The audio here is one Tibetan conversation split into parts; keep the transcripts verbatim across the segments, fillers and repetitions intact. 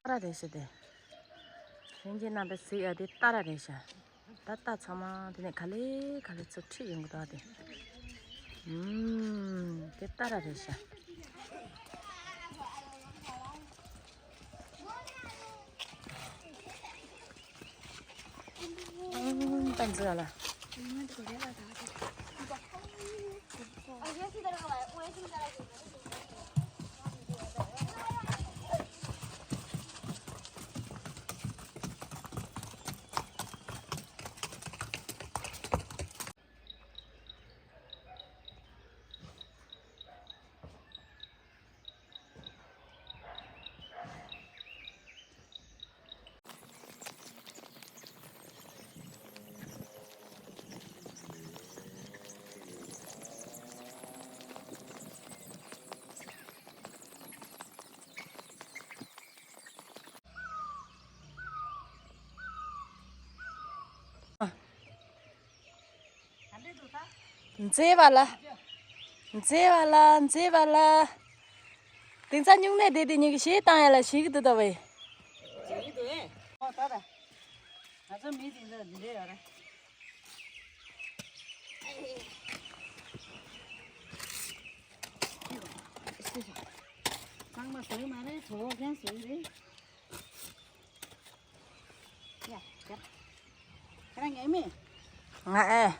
ཏཱ་ར་རེད་ཤག་དེ། ལྷན་རྒྱས་རྣམ་པས་གཟིགས་ཡ་དེ་ཏཱ་ར་རེད་ཤག་ད་ལྟ་ཚང་མ་དེ་ནས་ག་ལེ་ག་ལེ་ཚུར་ཁྲིད་ཡོང་གི་འདུག་དེ། ཨུམ། དེ་ཏཱ་ར་རེད་ཤག་ཨུམ། པན་ཙི་ལ། མཛེས་པ་ལ། མཛེས་པ་ལ། མཛེས་པ་ལ། དེང་སང་སྨྱུང་གནས་བསྡད་དེ་ཉིན་གྱི་གཞས་བཏང་ཡ་ལ་ཞིག་ཏུ་ལྟ་བས། ཞིག་ཏུ་ཨེ། ཨོ་ད་ད། ང་ཚོ་མི་དེ་འདྲ་འདི་འདྲ་ཡོད་རེད། ཚང་མ་བཟོས་མ་རེད། གྲོགས་པོ་ཀྱང་བཟོས་རེད། ཡ། ཁྱེད་རང་ངས་མི། ང་ཨེ།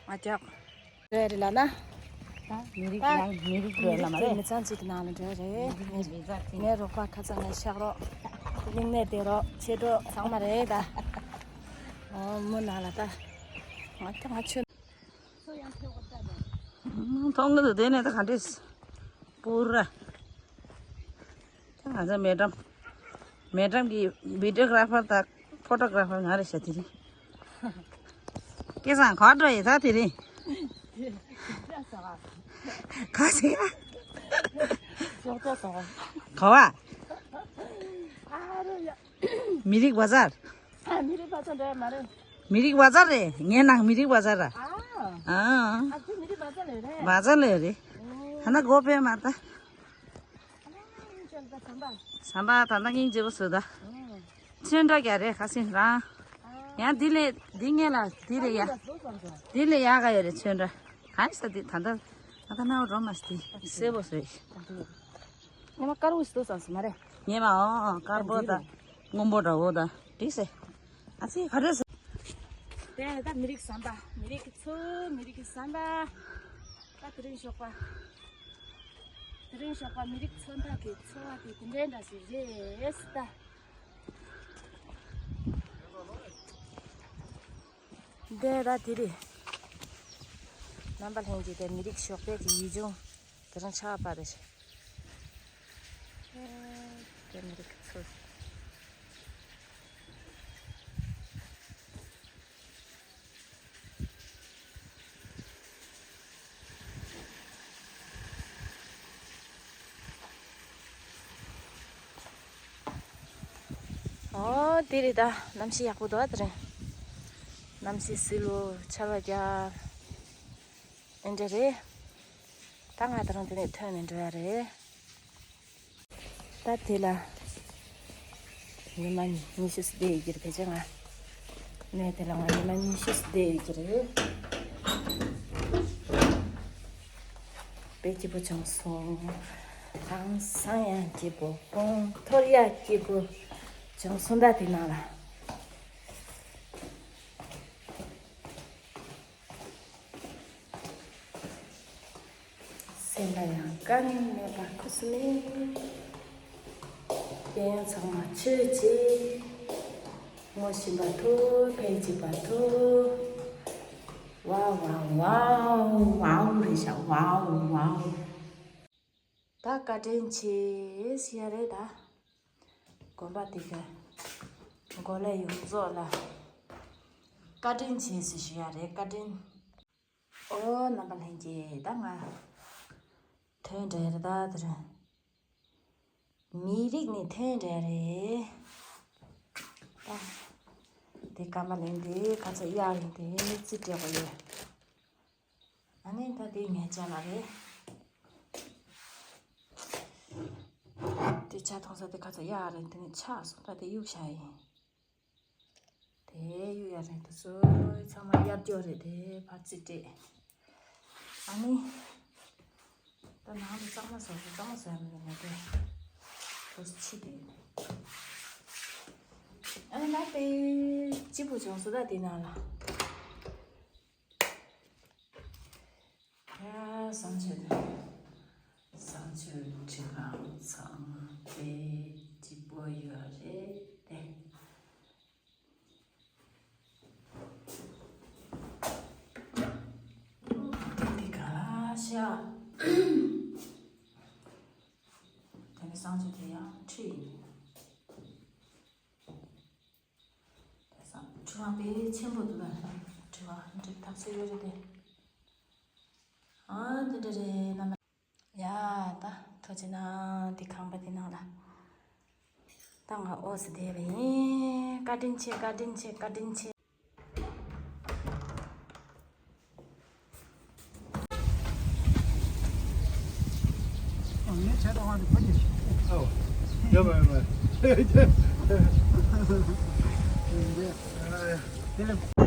ང་ཅག་རེད་རེད་ལ་ན། ད་མི་རིགས་ནང་མི་རིགས་རེད་ལ་མ་རེད། མི་ཚང་གཅིག་གི་ནང་ལ་འགྲོ་རེད། ངའི་རོགས་པ་ཁ་ཚ་ངའི་ཤག་རོགས། སྨྱུང་གནས་བསྡད་རོགས་ཆེ་གྲོགས་ཚང་མ་རེད་ད། ཨོ་མོ་ན་ལ་ད། ང་ཅག་ང་ཆུ། མཐོང་གི་འདུག་དེ་ནས་ད་ག་འདྲས། པུ་ར། ང་ཚོ་མེ་ཌམ། མེ་ཌམ་གི་བི་ཌི་ཡོ་གྷ་ར་ཕར་དང་ཕོ་ཊོ་གྷ་ར་ཕར་ང་རེད་ཤག་དེ་རིང་། སྐལ་བཟང་ག་པར་འགྲོ་ཡི་ད་དེ་རིང་། ག་ཟེར་ཡ། ག་བ། མི་རིགས་བ་ཛར། ཨ། མི་རིགས་བ་ཛར་རེད་མ་རེད། མི་རིགས་བ་ཛར་རེད། ངའི་ནང་མི་རིགས་བ་ཛར་ར། ཨ། ཨ། ཨ་ཅེ་མི་རིགས་བ་ཛར་ལས་རེད། བ་ཛར་ལས་རེད། ཨོ། ཧ་ན་གོ་པས་མ་ད། ཨ་ནི་ཅོན་པ་ཟམ་པ། ཟམ་པ་ད་ལྟ་སྙིང་རྗེ་པོ་བཟོས་ད། ཨོ། ཚོན་འདྲ་རྒྱག་རེད་ཁ་སང་རང་། ཨ། ཡང་འདི་ལས་འདི་ངེད་ལ་འདི་ལས་ཡག་འདི་ལས་ཡག་ག་ཡོད་རེད་ཚོན་འདྲ། གང་ཡིན་ས་འདི་ད་ལྟ་ང་ད་ནའོ་འགྲོ་མ་སྟེ་སེར་པོ་བཟོས། ངས་མ་དཀར་པོ་ཞིག་བཟོས་སམ་སི་མ་རེད། ངས་མ་ཨོ་དཀར་པོ་དང་སྔོན་པོ་འདྲ་བོ་དང་འགྲིག་སེ། ཨ་ཙི་ག་རེ་ཟེར། དེ་ད་མི་རིགས་ཟམ་པ། མི་རིགས་ཀྱི་ཚོ། མི་རིགས་ཀྱི་ཟམ་པ། ད་དེ་རིང་ཞོགས་པ། དེ་རིང་ཞོགས་པ་མི་རིགས་མཚོན་རྟགས་ཀྱི་འཚོ་བ་དེ་དེ་འདྲའི་འདྲ་ཞིག་རེད་ད། འདི་ད་དེ་རེད། རྣམ་པ་ལྷན་རྒྱས་དེ་མི་རིགས་ཞོགས་པའི་གི་ཡུལ་ལྗོངས་དེ་རིང་ཆར་པ་རེད། དེ་མི་རིགས་ཚོ། ཨོ་དེ་རེད་ད། གནམ་གཤིས་ཡག་པོ་འདུག་ཨ་དེ་རིང་། གནམ་གཤིས་བསིལ་པོ་ཆར་པ་རྒྱག་ཨེ་འདྲ་རེད། ད་ང་ད་རུང་དེ་ནས་ཐོན་ནས་འགྲོ་ཡ་རེད། ད་དེ་ལ་ཉི་མ་ཉི་ཤུ་ཙམ་བསྡད་ཡོད་ཀྱི་རེད། ཕལ་ཆེར་ང་གནས་དེ་ལ་ང་ཉི་མ་ཉི་ཤུ་ཙམ་བསྡད་ཡོད་ཀྱི་རེད། དཔེ་སྐྱིད་པོ་བྱུང་སོང་། ཧང་སང་ཡང་སྐྱིད་པོ། གོང་མཐོར་ཡང་སྐྱིད་པོ་བྱུང་སོང་། ད་དེ་ནང་ལ། སེམས་ལ་ཡང་དཀའ་ངལ་མེད་པ་ཁུ་སིམ་མེར། གཡས་གཡོན་ཚང་མ་ཆོས་བྱེད། ངོ་ཤེས་པ་ཐུབ། ཕན་བྱེད་པ་ཐུབ། ཝའོ་ཝའོ་ཝའོ་ཝའོ་རེད་ཤག་ཝའོ་ཝའོ། ད་བཀའ་དྲིན་ཆེ་ཟེར་ཡ་རེད་ད། དགོན་པ་དེ་ག་འགོ་ལས་ཡོངས་རྫོགས་ལ་བཀའ་དྲིན་ཆེ་ཟེར་ཞུ་ཡ་རེད། བཀའ་དྲིན། ཨོ་རྣམ་པ་ལྷན་རྒྱས། ད་ང་ཐོན་འགྲོ་ཡ་རེད་ད། དེ་རིང་མི་རིགས་ནས་ཐོན་འགྲོ་ཡ་རེད་ད། དེ་ཀ་མ་ལེན་དེ་ཁ་ཚ་གཡར་ཡིན་དེ་རྩིས་སྤྲད་དགོས་ཡོད། ཨ་ནི་ད་དེ་ངའི་ཅ་ལག་རེད། དེ་ཇ་འཐུང་ས་དེ་ཁ་ཚ་གཡར་རེད། དེ་ནས་ཆག་སོང་། ད་དེ་གཡུག་བཞག་ཡིན། དེ་གཡུག་ཡ་རེད། དེ་ཚོ་ཚང་མ་གཡར་སྐྱོར་རེད། དེ་ཕར་ཙི་སྤྲད། ཨ་ནི། ད་ནང་དུ་གཙང་མ་བཟོ། གཙང་མ་བཟོ་ཡ་མི་འདུག་ང་དེ། དུ་ཕྱི་དེ། ཨ་ནི་ན་དེ་སྐྱིད་པོ་བྱུང་སོང་། ད་དེ་ནང་ལ། ཡ་བསང་མཆོད་དང་། བསང་མཆོད་ཁྲི་ཁང་ཚང་དེ་སྐྱིད་པོ་ཡོད་རེད་དེ། འདི་ག་ལ་ཤ། དེ་ནི་བསང་མཆོད་དེ་ཡང་ཁྲི་ཡིན། དེ་བསང་ཁྲི་བ་དཔེ་ཆེན་པོ་འདུག་ལ། ཁྲི་བ་འདི་ཐག་ཆོད་ཡོད་རེད་དེ། ཨ་འདི་འདྲ་རེད་རྣམ། ཡ་ད་ཐུགས་རྗེ་གནང་། འདི་ཁང་པ་འདི་ནང་ལ། ད་ང་འོ་ཙི་བསྡད་པ་ཡིན། བཀའ་དྲིན་ཆེ། བཀའ་དྲིན་ཆེ། བཀའ་དྲིན་ཆེ། ཨོ། ངས་བྱས་ད་བང་དེ་ཕ་གི། ཨོ། ཡོད་པ་ཡོད་པ། དེ་ལས།